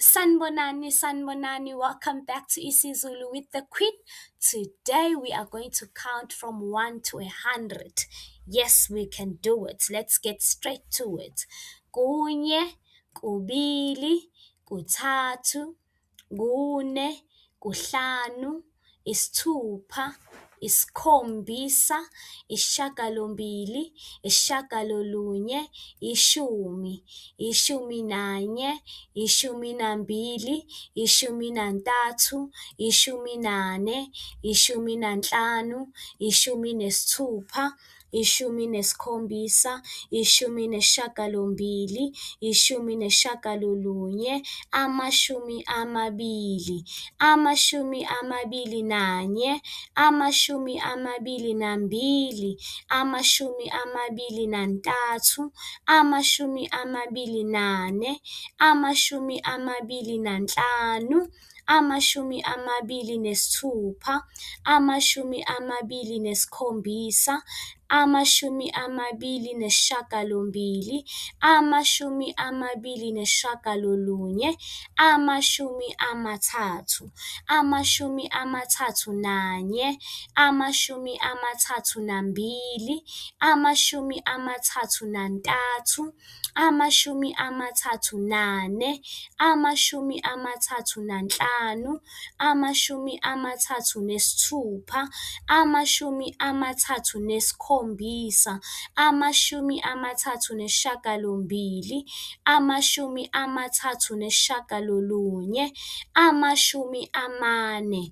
Sanibonani, sanibonani. Welcome back to isiZulu with the Queen. Today we are going to count from 1 to 100. Yes, we can do it. Let's get straight to it. Kunye, kubili, kuthathu, kune, kuhlanu, isithupha, isikhombisa, isishagalombili, isishagalolunye, ishumi, ishumi nanye, ishumi nambili, ishumi nantathu, ishumi nane, ishumi nanhlanu, ishumi nesithupha, ishumi nesikhombisa, ishumi nesishagalombili, ishumi nesishagalolunye, amashumi amabili, amashumi amabili nanye, amashumi amabili nambili, amashumi amabili nantathu, amashumi amabili nane, amashumi amabili nanhlanu, amashumi amabili nesithupha, amashumi amabili nesikhombisa, amashumi amabili nesishagalombili, amashumi amabili nesishagalolunye, amashumi amathathu, amashumi amathathu nanye, amashumi amathathu nambili, amashumi amathathu nantathu, amashumi amathathu nane, amashumi amathathu nanhlanu, amashumi amathathu nesithupha, amashumi amathathu nesikhombisa, amashumi amathathu nesishagalombili, amashumi amathathu nesishagalolunye, amashumi amane,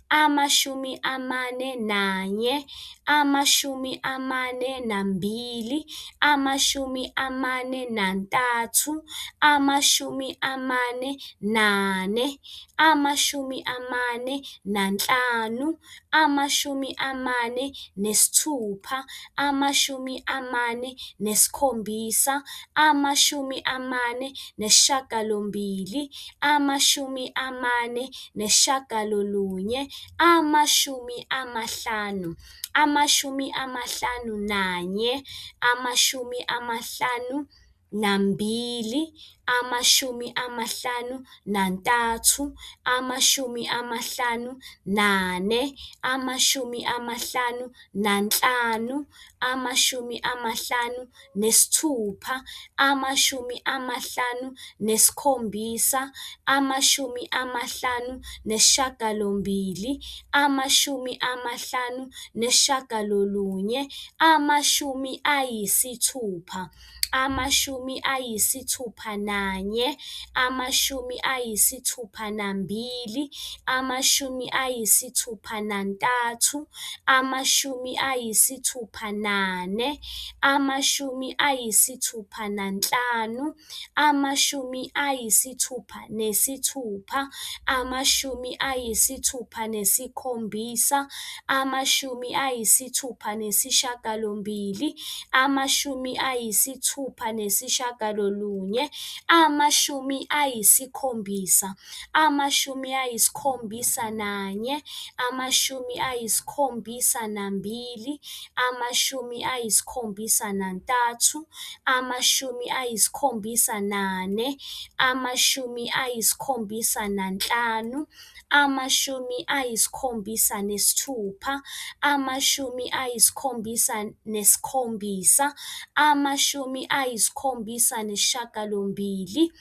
amashumi amane nanye, amashumi amane nambili, amashumi amane nantathu, amashumi amane nane, amashumi amane nanhlanu, amashumi amane nesithupha, amashumi amane nesikhombisa, amashumi amane nesishagalombili, amashumi amane nesishagalolunye, amashumi amahlanu, amashumi amahlanu nanye, amashumi amahlanu nambili, amashumi amahlanu nantathu, amashumi amahlanu nane, amashumi amahlanu nanhlanu, amashumi amahlanu nesithupha, amashumi amahlanu nesikhombisa, amashumi amahlanu nesishagalombili, amashumi amahlanu nesishagalolunye, amashumi ayisithupha, amashumi ayisithupha nanye, amashumi ayisithupha nambili, amashumi ayisithupha nantathu, amashumi ayisithupha nane, amashumi ayisithupha nanhlanu, amashumi ayisithupha nesithupha, amashumi ayisithupha nesikhombisa, amashumi ayisithupha nesishagalombili, amashumi ayisithupha nesishagalolunye, amashumi ayisikhombisa, amashumi ayisikhombisa nanye, amashumi ayisikhombisa nambili, amashumi ayisikhombisa nantathu, amashumi ayisikhombisa nane, amashumi ayisikhombisa nanhlanu, amashumi ayisikhombisa nesithupha, amashumi ayisikhombisa nesikhombisa, amashumi ayisikhombisa nesishagalombili,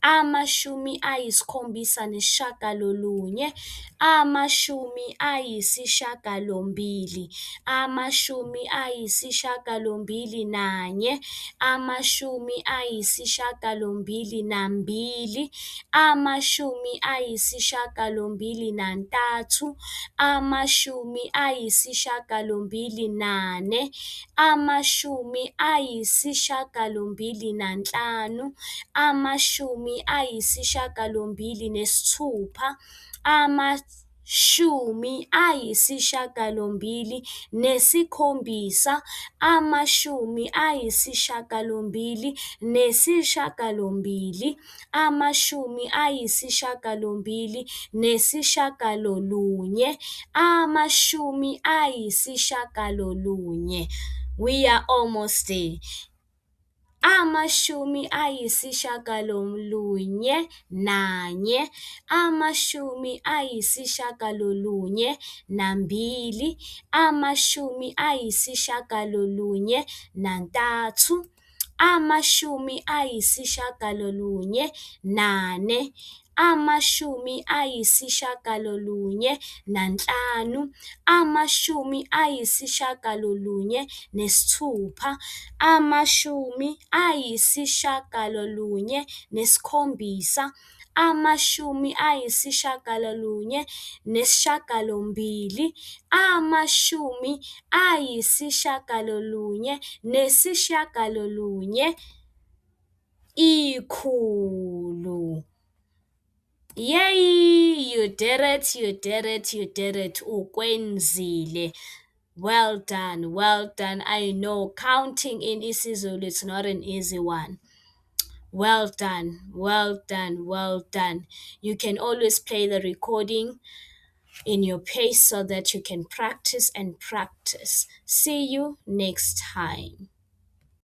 amashumi ayisikhombisa nesishagalolunye, amashumi ayisishagalombili, amashumi ayisishagalombili nanye, amashumi ayisishagalombili nambili, amashumi ayisishagalombili nantathu, amashumi ayisishagalombili nane, amashumi ayisishagalombili nanhlanu, amashumi ayisishagalombili nesithupha, amashumi ayisishagalombili nesikhombisa, amashumi ayisishagalombili nesishagalombili, amashumi ayisishagalombili nesishagalolunye, amashumi ayisishagalolunye. We are almost there. 91, 92, 93, 95, 96, 97, 98, 100. Yay! You did it, you did it, you did it. Ukwenzile. Well done, well done. I know counting in isiZulu, it's not an easy one. Well done, well done, well done. You can always play the recording in your pace so that you can practice and practice. See you next time.